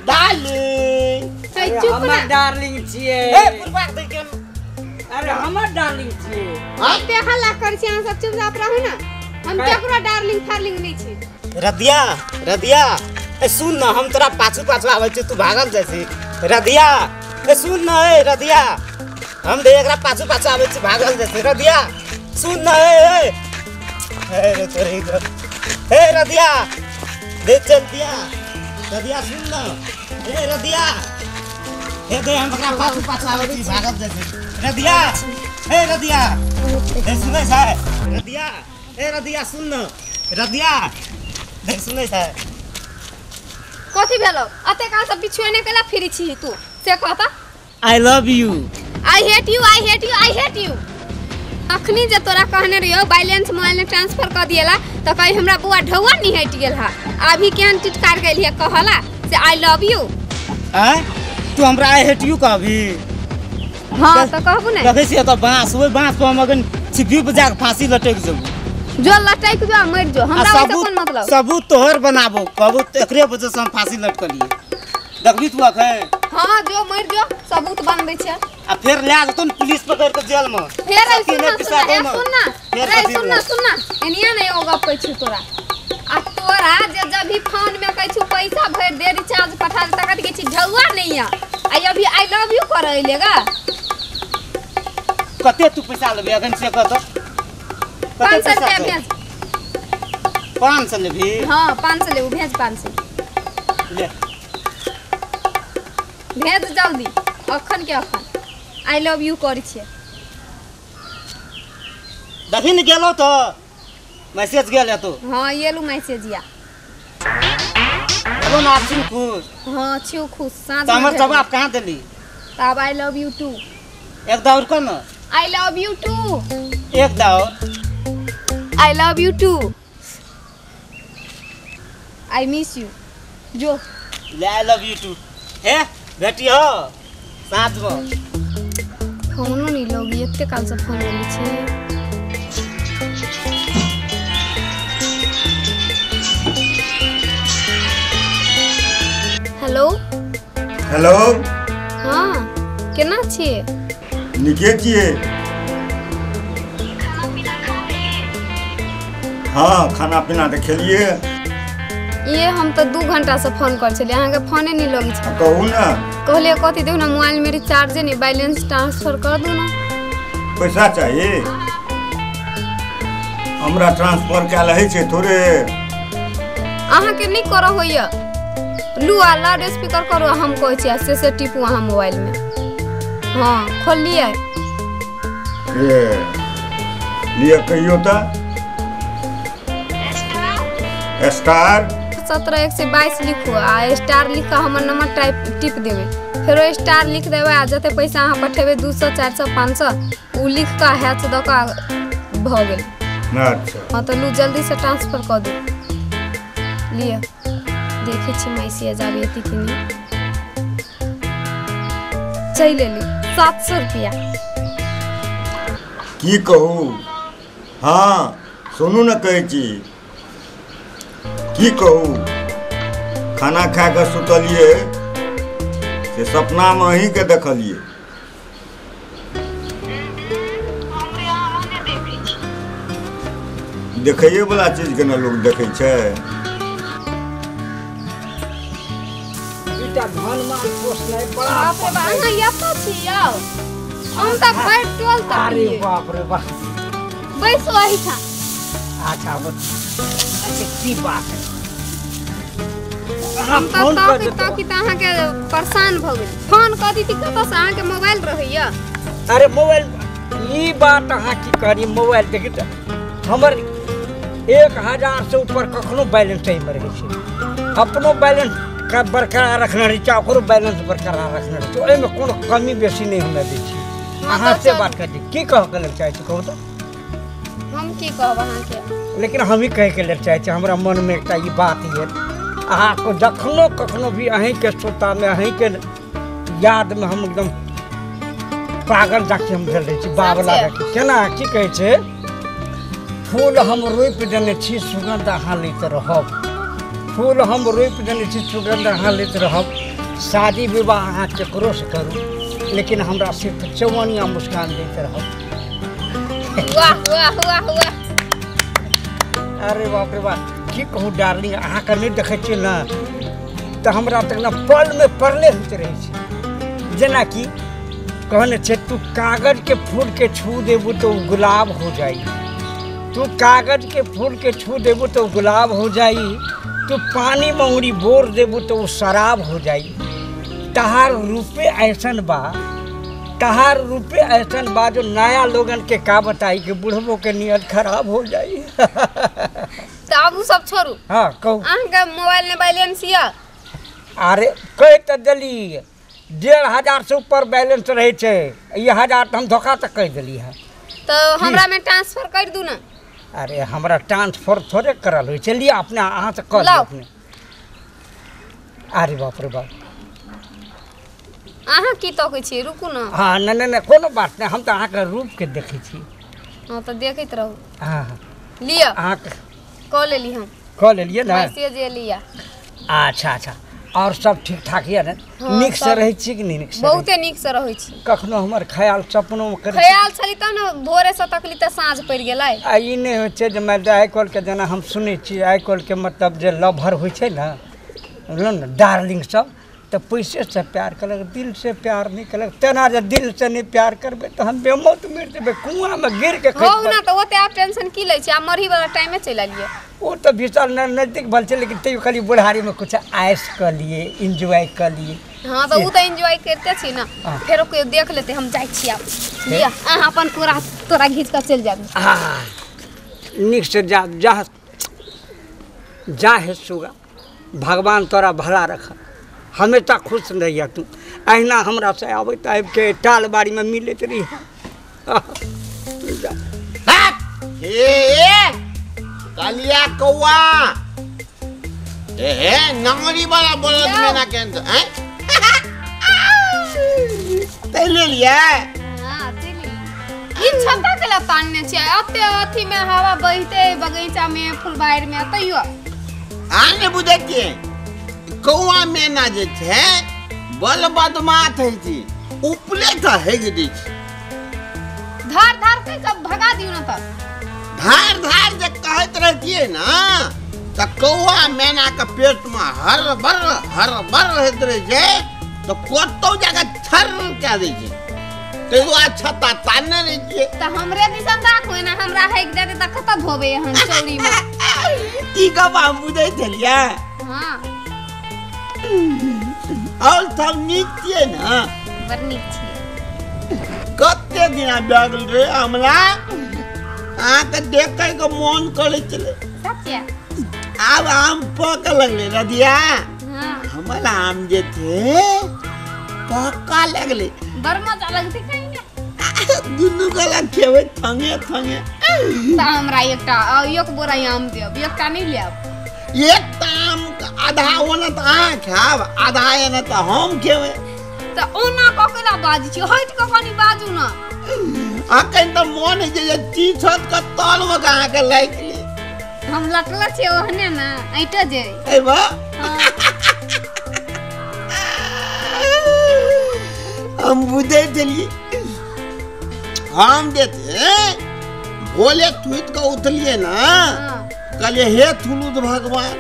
Darling चुप हमर ना डार्लिंग छियै। ए बुढ़वा के देख अरे हमर डार्लिंग छियै। एते हल्ला करै छी अहाँ सब, चुपचाप रहू ना। हम केकरो डार्लिंग फार्लिंग नहीं छी। रदिया रदिया ए सुन ना, हम तोरा पाछू पाछू आबै छी, तू भागल जाइ छी। रदिया ए सुन ना, ए रदिया हम दे एकरा पाछू पाछू आबै छी, भागल जाइ छी। रदिया सुन ना, ए ए रे तोरी ए रदिया दे चल दिया। रदिया सुन ना, ए रदिया ए दे हम एकरा पाछू पाछू आबै छी, भागल जाइ छी। रदिया ए रदिया ए सुनै छै रदिया, ए रदिया सुन ना, रदिया देख सुनै छै। कथी भेलो अते काल सब बिछुए ने केला फिरी छी तू, से कहता? I love you, I hate you, I hate you, I hate you. अखनी जे तोरा कहने रहियो बैलेंस मोबाइल में ट्रांसफर कर दिएला त कहीं हमरा बुआ ढौआ नहीं हट गेल हा। अभी केहन टिटकार गेल है कहला से I love you. आ तू हमरा I hate you कहबी? हां त कहबू ने। देखै छियै त बांस, ओइ बांस पर हम अखन छिपी पर जाके फांसी लटक जेबू। जो लटक जो मर जो, हमरा ओइसे कोन मतलब? सबूत तोहर बनाबो, कहबो एकरे वजह से हम फांसी लटकलिए। देखबी तू अखन? हां जो मर जो, सबूत बनबै छै। आ फिर ले जेतौ ने पुलिस पकड़ के जेल में। फेर सुन ना, रे सुन ना, सुन ना, एनिया नै एगो गप कहै छी तोरा। आ तोरा जे जब भी फोन में कहै छी पैसा भरि दे, रिचार्ज पठा दे, तकत के छी ढौआ नहीं आ। आ अभी I love you कर अइलेगा। कते तू पैसा लेबे अखन से कह त? 500 रुपया भेज। 500 लेबी? हां 500 लेबू, भेज 500 ले भेज जल्दी अखन के अखन। I love you करै छियै। देखी ने गेलो तो मैसेज गेल है तो। हां एलू मैसेज या। एलो ना छी खुश? हां छी खुश। साँझ त हमर जवाब कहां देली? तब I love you to. एक दौर को न? I love you to. एक दौर। I love you too. I miss you. जो ले I love you to. हे बेटी हो साँझ में फोनो नहीं लोगी, एते काल से फोन लेली छे। Hello hello. हाँ केना छियै? नीके छियै। हाँ खाना पीना तऽ खेलिए। ये हम तो 2 घंटा से फोन कर छलियै, अहाँके फोने नहीं लगै छै। कहू ना। कहलियै कथी देखू ना मोबाइल में रिचार्ज नहीं, बैलेंस ट्रांसफर कर दू ना। पैसा चाहिए? हमरा ट्रांसफर कयल होइ छै थोड़े। अहाँके नहीं करऽ होइया? लू आ लाउड स्पीकर करू, हम कहै छी से से टिपू अहाँ मोबाइल में। हाँ खोललियै। ए लिअ कहियो तऽ। स्टार 17 122 लिखू आ स्टार लिख कऽ हमर नंबर टाइप टिप देबै, फेरो स्टार लिख देबै आ जते पैसा अहाँ पठेबै 200 400 500 उ लिख कऽ हैच दऽ कऽ भऽ गेल। अच्छा हाँ तऽ लू जल्दी से ट्रांसफर कऽ दू। लिअ देखै छी मैसेज आबि एती कि नहि। चलि एली 700 रुपया। की कहू? हाँ सुनू ने कहै छी की कहू, खाना खा कऽ सुतलियै से सपनामे अहीँके देखलियै। देखैए वाला चीजके ने लोक देखै छै। एकटा धन माल पोसनाइ बड़ा बाप रे बाप। अहाँ एतऽ छी यौ? हम तऽ भरि टोल तकलियै। अरे बाप रे बाप। बैसू एहिठाम। अच्छा अच्छा की बात है? हम तऽ ताकि ताकि तऽ अहाँके परेशान भऽ गेली। फोन कऽ दी कतऽसँ अहाँके मोबाइल रहैया? अरे मोबाइल ई बात अहाँ की करी, मोबाइल देखी तऽ हमर 1000 से ऊपर कखनो बैलेंस एहिमे रहै छै। अपनो बैलेंस बरकरार रखने रहै छै, ओकरो बैलेंस बरकरार रखने रहै छै, ओहिमे कोनो कमी बेसी नहि हमरा दै छै। अहाँ से बात करी की कहऽके लेल चाहै छी कहू तऽ? हम की कहब अहाँके, लेकिन हम ही कहैके लेल चाहै छी। हमरा मनमे एकटा ई बात यऽ, अहाँके जखनो कखनो भी अहीँके सोतामे अहीँके यादमे हम एकदम पागल जाके हम भेल रहै छी, बावला जाके। केना की कहै छै, फूल हम रोपि देने छी सुगंध अहाँ लैत रहब। फूल हम रोपि देने छी, सुगंध अहाँ लैत रहब। शादी विवाह अहाँ केकरोसँ करू, लेकिन हमरा सिर्फ चौवनिया मुस्कान दैत रहब। वाह वाह वाह वाह। अरे बाप रे बाप, की कहूँ डार्लिंग, अहाँके नहि देखै छियै ने तऽ हमरा तक ने पलमे पड़ले होइत रहै छै। जेनाकि कहने छै, तू कागजके फूलके छू देबू तऽ ओ गुलाब हो जाई, तू कागजके फूलके छू देबू तऽ ओ गुलाब हो जाई, तू पानी में उंगली बोर देबू तो वो शराब हो जाई। तहार रूपे ऐसन बा, तहार रूपे ऐसन बा जो नया लोगन के का बताई कि बुढ़बो के नियत खराब हो जाई। तो अब उ सब छोड़ू। हाँ कहू। अहाँके मोबाइल में बैलेंस या? अरे कह तऽ देली 1500 से ऊपर बैलेंस रहे छै, ई 1000 तऽ हम धोखा तक कह देली है। तो हमरा में ट्रांसफर कर दू ना। अरे हमरा ट्रांसफर थोड़े करल होइ छै, लिअ अपने अहाँ से कर लिअ अपने। अरे बाप रे बाप, अहाँ की तकै छी? रुकू ना। हाँ नहीं नहीं नहीं, कोनो बात नहीं, हम तऽ अहाँके रूपके देखै छी। हाँ तऽ देखैत रहू। हाँ लिअ, अहाँके कऽ लेली हम। कऽ लेलियै ने? मैसेज एलियै। अच्छा अच्छा, और सब ठीक ठाक यऽ ने? हाँ, नीक से रहै छी कि नहि? नीक से बहुते नीक से रहै छी। कखनो हमर ख्याल सपनो करै? ख्याल छली तब ने भोरे से तकली तऽ साँझ पड़ि गेलै। आ ई नहि होइ छै जे मानि लिअ आइ काल्हिके जेना हम सुनै छियै, आइ काल्हिके मतलब जे लभर होइ छै ने, बुझलहुँ ने, डार्लिंग सब तऽ पैसेसँ प्यार केलक, दिलसँ प्यार नहि केलक। तेना जे दिलसँ नहि प्यार करबै तऽ हम बेमौत मरि जेबै, कुआँमे गिरके खसि पड़बै। ना तऽ ओते आब टेंशन की लै छी, आब मरही वाला टाइमे चलि एलियै। ओ तऽ विशाल नजदीक भल छै, लेकिन तैयो खाली बुढ़ारीमे कुछ ऐश कऽ लिए, एन्जॉय कऽ लिए। हाँ तऽ ओ तऽ एन्जॉय करिते छी ने, फेरो केओ देख लेतै। हम जाइ छी आब, लिअ अहाँ अपन कोरा तोरा घीच कऽ चलि जायब। हाँ नीकसँ जा जा जा हे सुगा, भगवान तोरा भला रख, हमेशा खुश रहिए तू। अहिना हमरा से आबैत आबिके टाल बाड़ीमे मिलैत रही। हे कालिया कौआ, हे हे नंगरी वाला बोलत में ना केन हैं ते ले लिया। हां ते ले ई छत्ता के लतानने छै, अते अथी में हवा बहते बगीचा में फुलबाड़ी में तैयो आने बुझै के कौआ मेना जे छै बल बदमाश है छी, उपले त हेग दै छै। धार धार के सब भगा दियो ना। तब धार धार जे कहैत रहतियै ना तऽ कौआ मैना के पेट में हर बर रहैत रहै छै, तऽ कतौ जाके छर कए दै छै। ताहि दुआरे छत्ता तानने रहै छियै। तऽ हमरे दिसन राखू ना, हमरा हेग देतै तऽ कतऽ धोबै हम चौरी में? ई गप हम बुझै छलियै। हां और सब नीक छियै ना? बड़ नीक छियै। कते दिना भए गेल रे हमरा अहाँके देखैके मोन करै छलै। सच्चे? आब आम पकऽ लगलै रधिया। हाँ। हमर आम जे छै पकऽ लगलै, बड़ मजा लगतै खाइमे। दुनू गला खेबै थंगे थंगे। तऽ हमरा एकटा एक बोरा आम देब, एकटा नहि लेब। एक आम आधा ओना तऽ अहाँ खायब, आधा एना तऽ हम खेबै। तऽ ओना कऽ केना बाजै छी? हटि कऽ कनि बाजू ना। अखन तऽ मोन होइ छै जे टी-शर्ट के तलमे के अहाँके लागि ली। हम लटल छियै ओहने ने, ऐंठो जे। एबा हम बुझै छलियै। हम जे छै भोले थुति कऽ उठलियै ने, कहलियै हे थुलुद भगवान,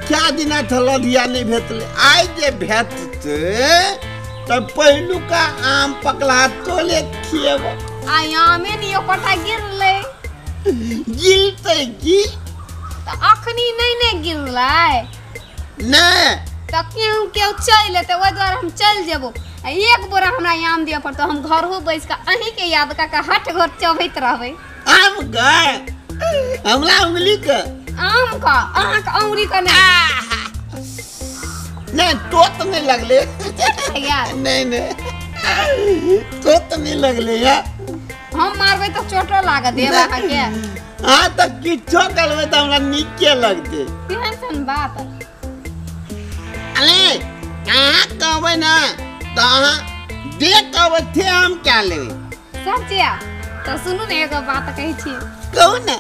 क्या दिना रधिया नहीं भेटलै, आइ जे भेटतै तऽ पहिलुका आम पकला तोले खिएबो। आइ आमे नहीं ओकर गिरलै। गिरतै की? तऽ अखनी नहीं ने गिरलै। नहि तऽ केहू केहू चलि एतै, ओहि दुआरे हम चलि जेबो। आ एक बोरा हमरा आम दिअ पड़तौ, हम घरो बैस कऽ अहीँके याद कऽ कऽ हट घर चबैत रहबै। आम के हमरा उंगली के? आम का, अहाँके अंगुरी के नहीं। नहीं तोत नहीं लगले। यार नहीं नहीं तोत नहीं लगले यार। हम मारबै तऽ चोटो लागत देब अहाँके। हाँ तऽ किछो करबै तऽ हमरा नीके लगतै। तेहन सन बात। अरे अहाँ कहबै ना तऽ अहाँ जे कहबै से हम कए लेबै। सच्चे? तऽ सुनू ने एगो बात कहै छी। कहू ने।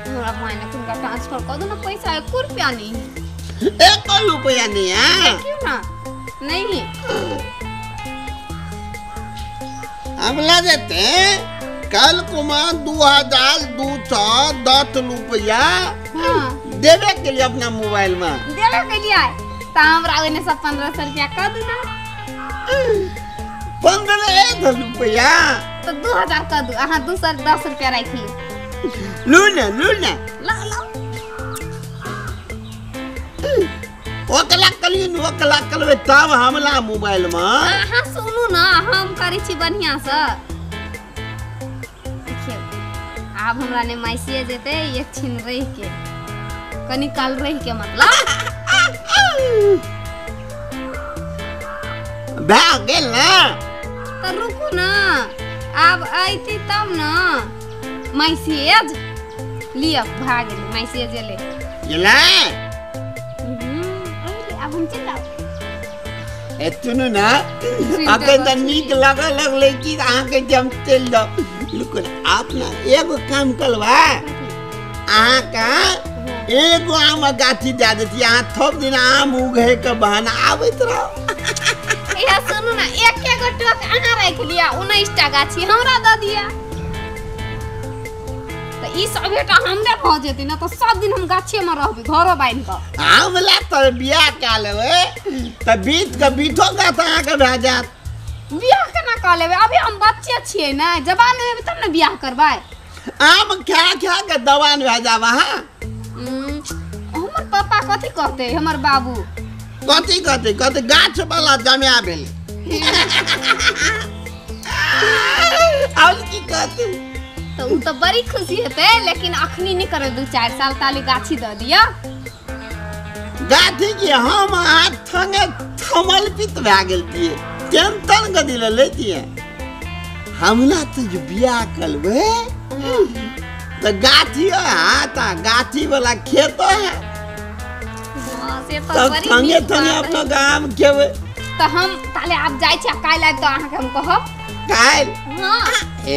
हमरा माय ने हुनका ट्रांसफर कऽ दू ना पैसा, एको रुपया नहीं। एक रुपया नहीं है। देखियो ना नहीं हमला देते कल कुमार 2210 रुपया देवे के लिए अपना मोबाइल में देवे के लिए त हमरा ओने सब 1500 रुपया कर दू ना। 15 रुपया तो 2000 कर दू, अहाँ 210 रुपया राखि ली। लू ना लू ना ला ला ओकला कलियो न ओकला कलवे तब हमला मोबाइल में। अहाँ सुनू ना हम करै छी बढ़िया से। देखियौ आब हमरा ने मैसेज जेतै एक छिन रहि के कनी काल रहि के मतलब भए गेल ना। त रुकू ना आब अयती तब ना मैसेज लिअ भए गेल मैसेज एलै गेलै। आब हम चलि जाउ। ए सुनू ना अखन तऽ नीक लगऽ लगलै कि अहाँके जे हम चलि जाउ। रुकू ना आप ना एगो काम करबै अहाँके एगो आम गाछी दए दै छी, अहाँ थोप दिन आम उघै के बहाना आबैत रहू। इहा सुनू ना एक एगो टोक अहाँ राखि लिअ 19 टा गाछी हमरा दऽ दिअ त ई सबेटा हमरे भऽ जेतै ना त सब दिन हम गाछे में रहबै घरो बान्हि कऽ। हमला तऽ बियाह कए लेबै तऽ बीत के बीठो गाछ अहाँके भए जायत। बियाह केना कऽ लेबै, अभी हम बच्चे छियै ने, जवान हेबै तब ने बियाह करबै। आम खा खा के जवान भए जाब अहाँ। हमर पापा कथी कहतै, हमर बाबू कथी कहतै? कहतै गाछ वाला जमाय भेलै। और की कहतै? तो उ तो बड़ी खुशी हेतै, लेकिन अखनी नहीं करबै, 2-4 साल ताली गाछी दऽ दिअ। गाछी की हम अहाँ थंगे थमल पित भए गेल छियै, टेंशन कथी लए लै छियै? हमरा तऽ जे बियाह करबै तऽ गाछियो हाथ आ गाछी वाला खेतो है। से तऽ तब बड़ी थंगे नीक थंगे बात अपना है। गाम खेबै। तऽ हम ताले आब जाइ छी, काल्हि आबि तऽ अहाँके हम कहब। काल्हि? हाँ ए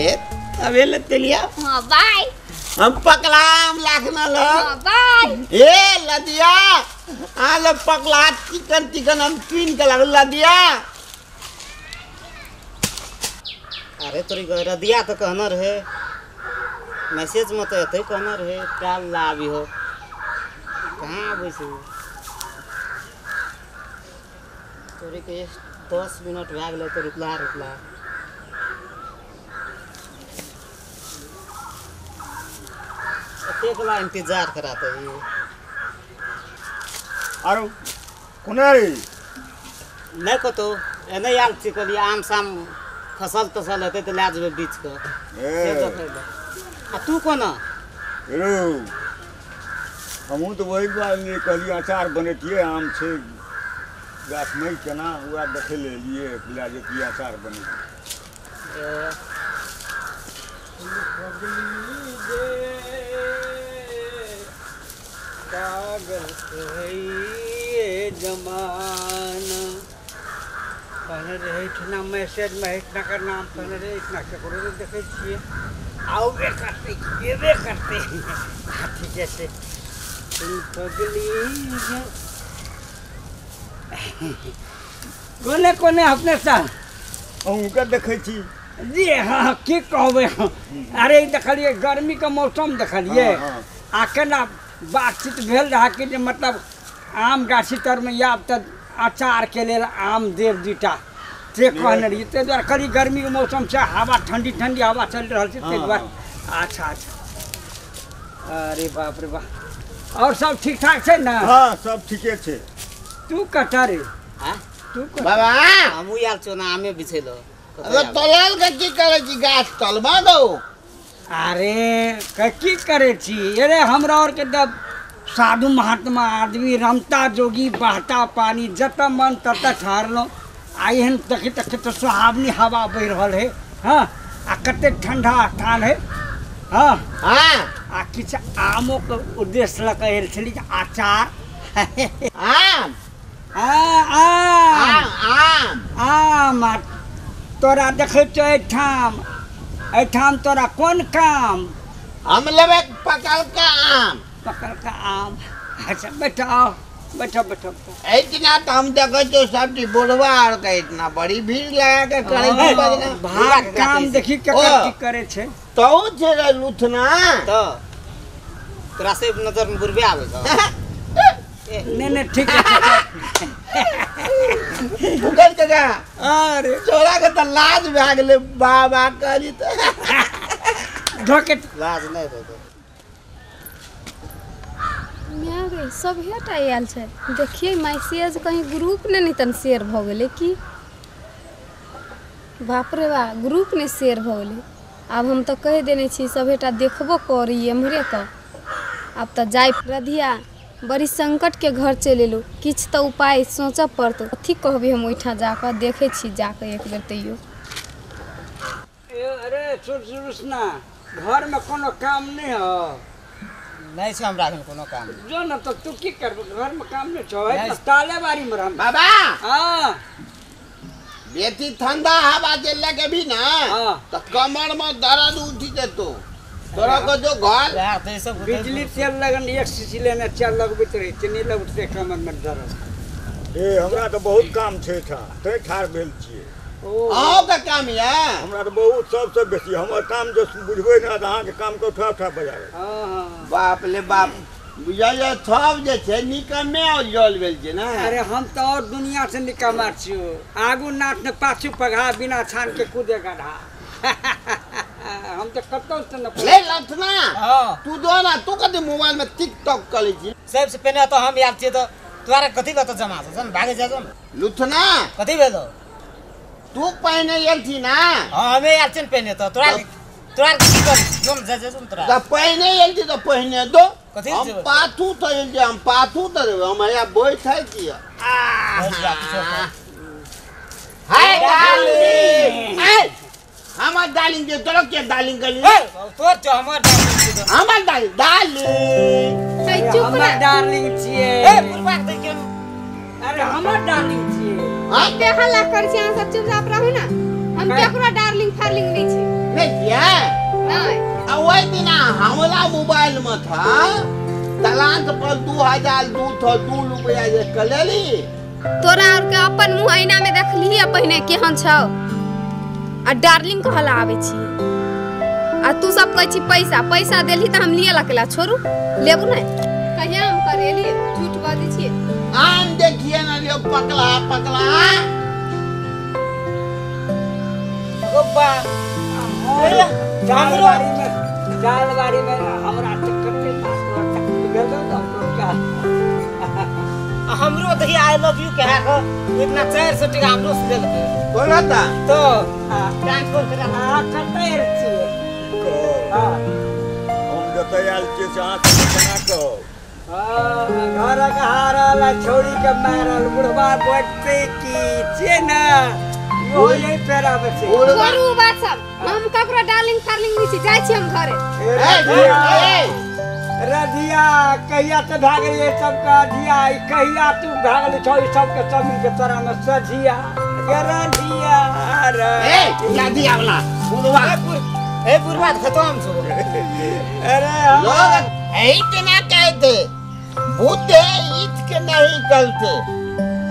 तबे ले चलिया। हाँ बाय। हम पकलाम लाखना ल। हाँ बाय। ए लदिया आ ल पकला चिकन चिकन हम चुन के लागल लदिया। अरे तोरी रदिया तो कहना रहे मैसेज में तो एते कहना रहे काल ला आबी हो, कहाँ आबै छै? तोरी के 10 मिनट भए गेलै तऽ रुकला रुकला। एतेक ला इंतजार कराते ही। आरो कोना रे? नहि कतौ एने आयल छी, कहलियै आम साम फसल तसल हेतै तऽ लए जेबै बीच कऽ से देखै लए। आ तू कोना? रो हमहूँ तऽ वही दुआरे कहलियै अचार बनेतियै, आम छै गाछमे केना वएह देखै लए एलियै, लए जैतियै अचार बनेतियै। पागल कहैए जमाना कहने रहै एहिठिना मैसेजमे एहिठिनाके नाम कहने रहै, एहिठिना ककरो नहि देखै छियै। आबे करतै एबे करतै ठीके छै। पगली कोने कोने अपने साथ अहूँके देखै छी जी। हाँ की कहबै, अरे देखलियै गर्मीके मौसम देखलियै आ केना बातचीत भेल रहै कि जे मतलब आम गाछी तरमे आयब तऽ अचारके लेल आम देब दूटा, से कहने रहियै। ताहि दुआरे कहलियै गर्मीके मौसम छै, हवा ठंडी ठंडी हवा चलि रहल छै, ताहि दुआरे। अच्छा अच्छा, अरे बाप रे बाप, और सब ठीक ठाक छै ने? हाँ सब ठीके छै। तू कतऽ रे? तू बाबा हमहूँ आयल छियौ ने आमे बिछैलऽ। तलल के की करै छी? गाछ तलबा दौ। अरे की करै छी? अरे हमरा आरके तऽ साधु महात्मा आदमी, रमता जोगी, बहता पानी, जतऽ मन ततऽ ठहरलहुँ। आ एहन देखै देखै तऽ सुहावनी हवा बहि रहल है। हाँ आ कतेक ठंडा स्थान है। हाँ हाँ आ किछु आमोके उद्देश्य लऽ कऽ आयल छली अचार। आम आम आम आम तोरा देखै छियौ एहिठाम, एहिठाम तोरा कोन काम? हम लेबै पकलका आम। पकलका आम? अच्छा बैठाओ। बैठो बैठो। इतना तो हम देखै छियौ सब चीज बुढ़वा आर के इतना बड़ी भीड़ लगा के करै छै बजना। भाग काम देखी केकर की करे छै। तौ छै रे लुथना। तो तोरा से नजर में बुढ़बे आबै छौ। नहीं नहीं ठीक है। भूखल काका अरे छोरा के त लाज भए गेलै बाबा कहली त ढोके लाज नहीं रहै। माय गे सब हेटा आयल छै। देखिए मैसेज कहीं ग्रुप ने नहीं तन शेयर भ गेलै की। बाप रे बा ग्रुप ने शेयर भ गेलै। आब हम तो कहि देने छी सब हेटा देखबो करी एम्हरे क। आब तो जाय रधिया बड़ी संकट के घर चलि एलहुँ। किछु तऽ उपाय सोचऽ पड़तौ। कथी कहबी हम ओहिठाम जाकऽ देखै छी जाकऽ एक बेर तैयो। अरे सुन ना घर में कोनो काम नहीं हो। नहीं छै हमरा घर कोनो काम। जो न तो तू की करबो घर में काम नहीं छौ है ताले बारी में रहम बाबा। हां बेटी ठंडा हवा जे लगे भी ना तो कमर में दर्द उठी जेतो। तोरा को जो घर यार सब बिजली तेल लगन एक सीसी लेने चल लगबैत रहे छै नहीं लगते कमर में दर्द। ए हमरा तो बहुत काम छै ठा तै ठार भेल छियै। अहूँ के काम या हमरा तो बहुत सबसे बेसी हमर काम जो बुझबै ना त अहाँ के काम के उठा उठा बजाबै। हां बाप ले बाप बुझाइए सब जे छै निकमे और जल भेल छै ना। अरे हम तो और दुनिया से निकमा छियो। आगू नाथ ने पाछू पघा बिना छान के कूदे गढ़ा। हम तो कतौ से न ले लथना। तू दो ना तू कथी मोबाइल में टिकटॉक करै छी। सबसे पहिने तो हम याद छियै तो तोरा कथी कत जमा छौ जन भागे जा जन। लुथना कथी भेलो तू पहिने एलथी ना। हां हमे याद छियै पहिने तो तोरा तोरा की करी जन जा जा जन तोरा त पहिने एलथी तो पहिने दो। कथी हम पाथू त एल जे हम पाथू त रे हम हैया बैठै छियै। हाय डार्लिंग हमर डार्लिंग के तोरा के डार्लिंग करी तोर छ हमर डार्लिंग के हमर डार्लिंग डार्लिंग ए चुप हमर डार्लिंग छिए। ए बुढ़वा के के अरे हमर डार्लिंग छिए। हां के हल्ला कर छी अहाँ सब चुपचाप रहू ना। हम केकरो डार्लिंग फार्लिंग नहीं छी। नहीं छिए नहीं। आ ओइ दिना हमरा मोबाइल में था तलाक पर 2002 था 2 रुपया जे कलेली। तोरा और के अपन मुंह आईना में देखलिही पहिने केहन छौ आ डार्लिंग कहला आबै छी आ तू सब कहै छी पैसा पैसा देलही त हम लिए लकला छोड़ू लेबू नहीं कहिया हम करेली झूठ बाजै छी। आम देखिए ना लियो पकला पकला गोपा जालबाड़ी में हमरा चक्कर के पास गेल तो क्या हमरो देखी I love you कह के इतना 400 टका हमरो से देलकै बोला था तो ट्रांसफर करा। हां कतै छियै हां हम जतय आयल छियै से अहाँ सब केना कहब। हां घरक हारल छोड़ी के मारल बुढ़वा बैठते की छियै ना वो नहीं पेराबै छै। छोड़ू बात सब हम ककरो डार्लिंग फार्लिंग नहीं छी जाइ छी हम घरे। ए रधिया कहिया ते भागलियै सबके अधिया कहिया तू भागल छौ सबके सब मिलके तोरा में सझिया गे रधिया रे। ए रधिया वाला बुढ़वा ए बुढ़वा खत्म छौ। अरे लोग इतना कहते भूते ईट के नहीं गलते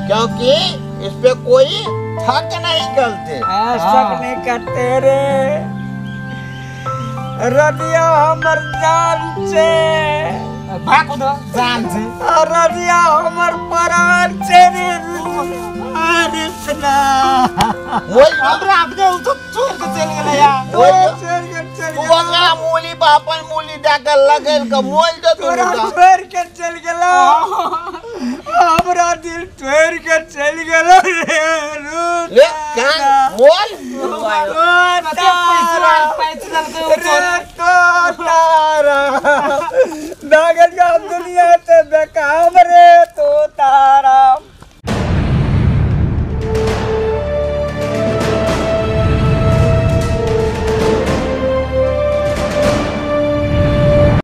क्योंकि इस पे कोई थक नहीं गलते। शक नहीं करते रे रधिया हमर जान छे भाग उधर जान छे रधिया हमर प्राण छे रे। अरे सना मोल हमरा अपने उ तो छोड़ के चल गेलै यार। छोड़ के चल गेलै ओकरा मूली पर अपन मूली दे के लगेल के मोल दे तोरा छोड़ के चल गेलै हमरा दिल तोड़ के चल गेलै रे। ले कान मोल पैसा पैसा रे तो तारा नागल का दुनिया से बेकार